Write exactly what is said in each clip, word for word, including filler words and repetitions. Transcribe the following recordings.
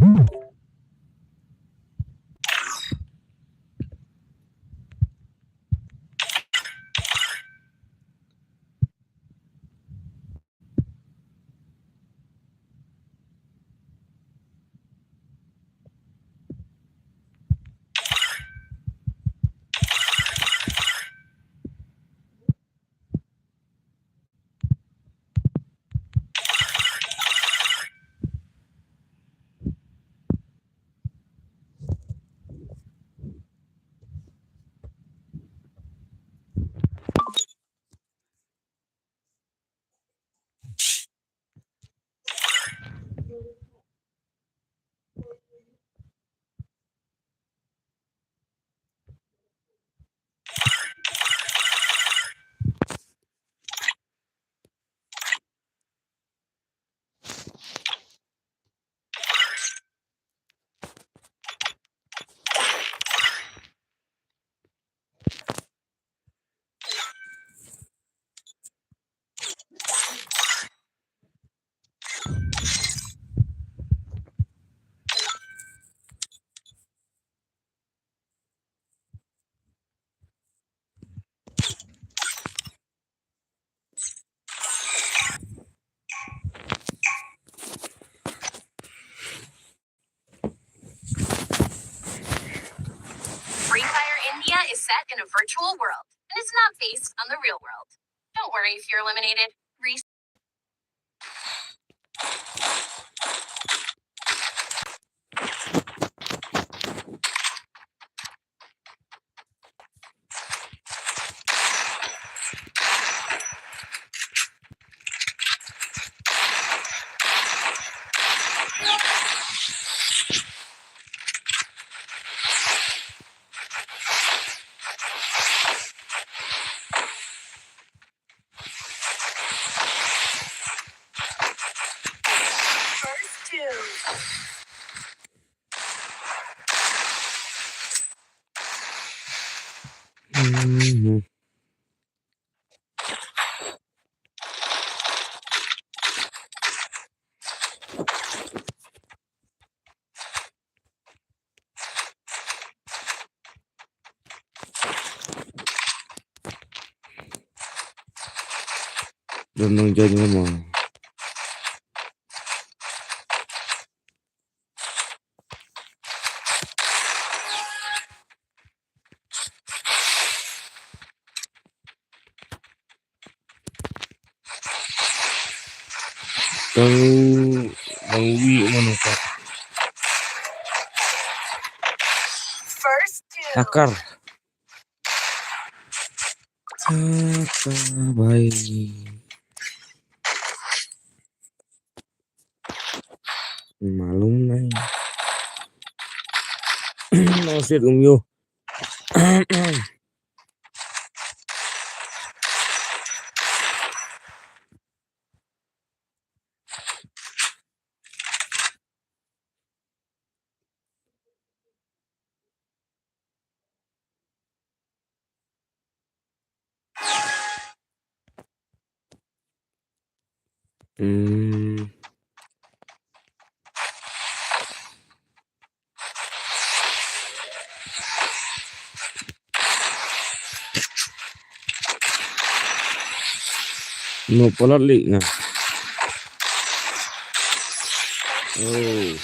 Free Fire India is set in a virtual world and is not based on the real world. Don't worry if you're eliminated. Re- First two. Don nang jai ni mo. Tang bang wi mano ka. First kill. Takar. Takar bai. Malum nahi. Nasit um yo. Hmm. No palat lik na. Oh.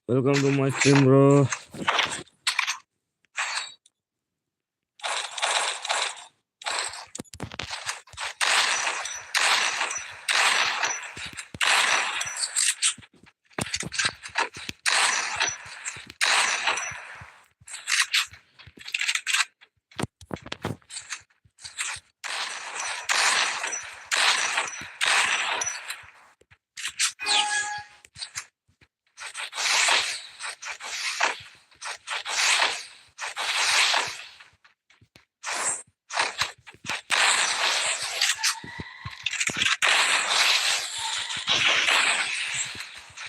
Welcome to my stream, bro.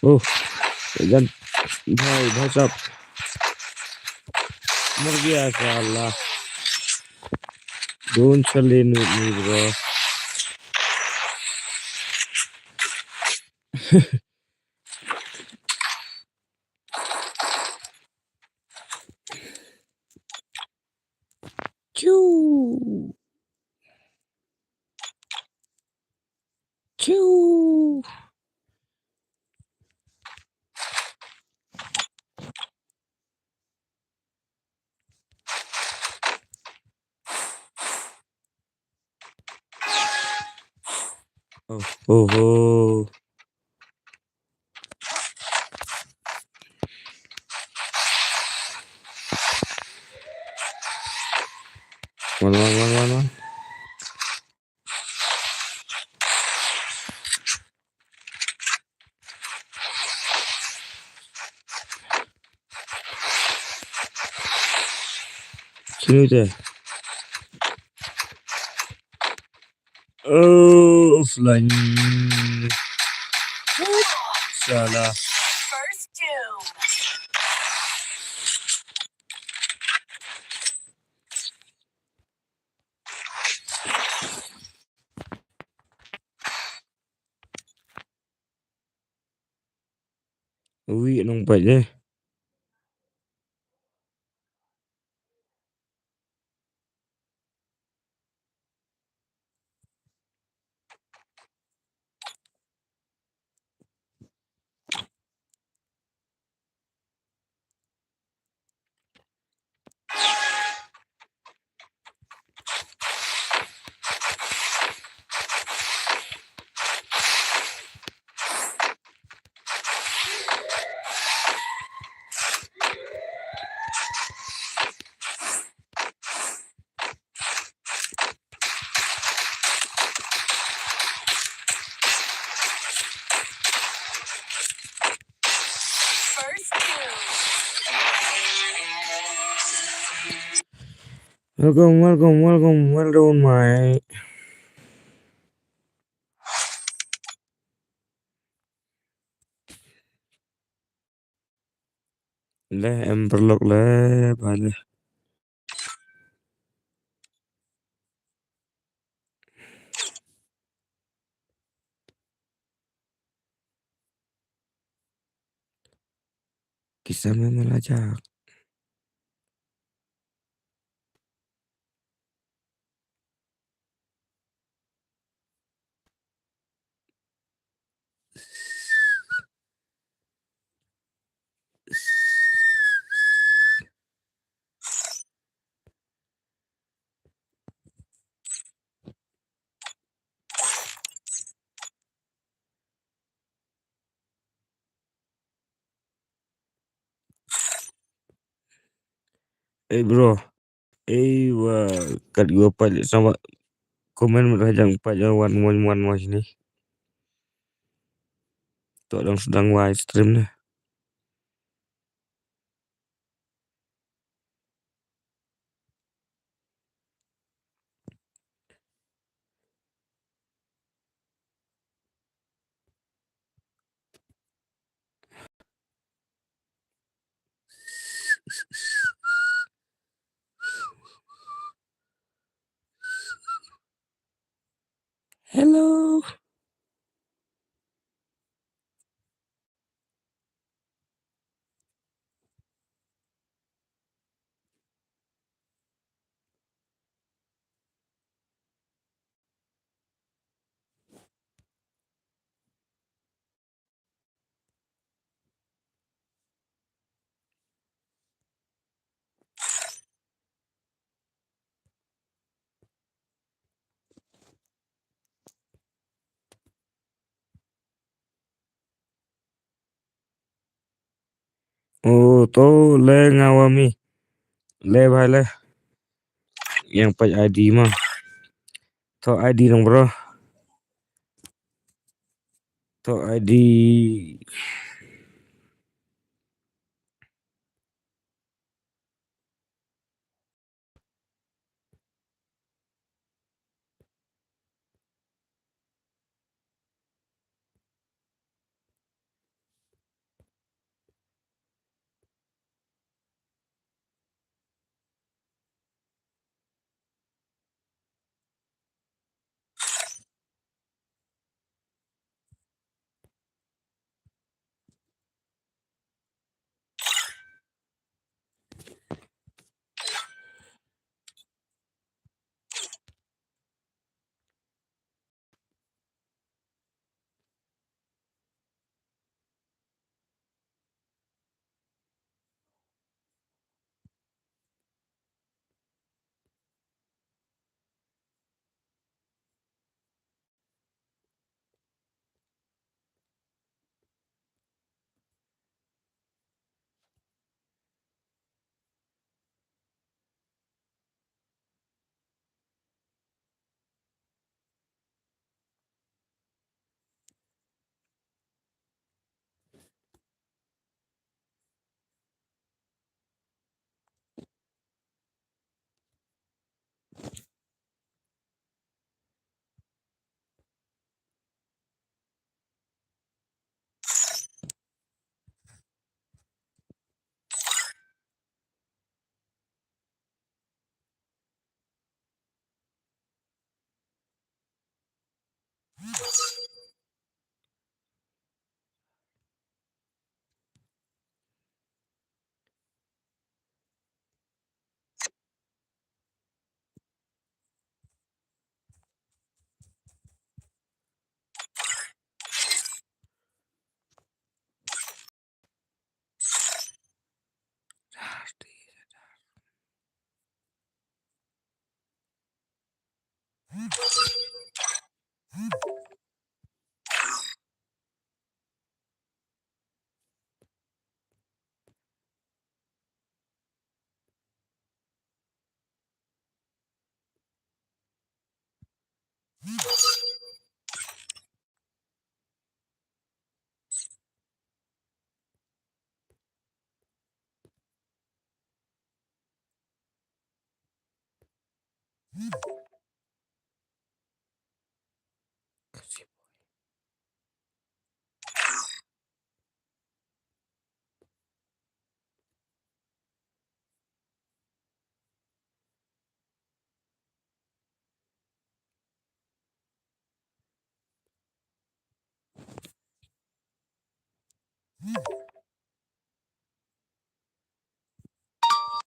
Oh, jan bhai, bhai sahab. Mar gaya saala. Don't challenge with me, bro. Choo. Choo. Oh, oh, oh. Wan, wan, wan, wan, wan. Sini te. Oh, offline. Salah. Ui, nong pait deh. Welcome, welcome, welcome. Well done, mate. Le em paralok le ba le. Ki sa me malajak. Ei bro. Ei wa kat gua pait sama komen mut hajang pait wan wan wan wan sini. Tu dang sedang live stream ne. Hello. Oh, to le nga wa mi. Le bhai le. Ïa peit I D ma. To I D dong bro. To I D.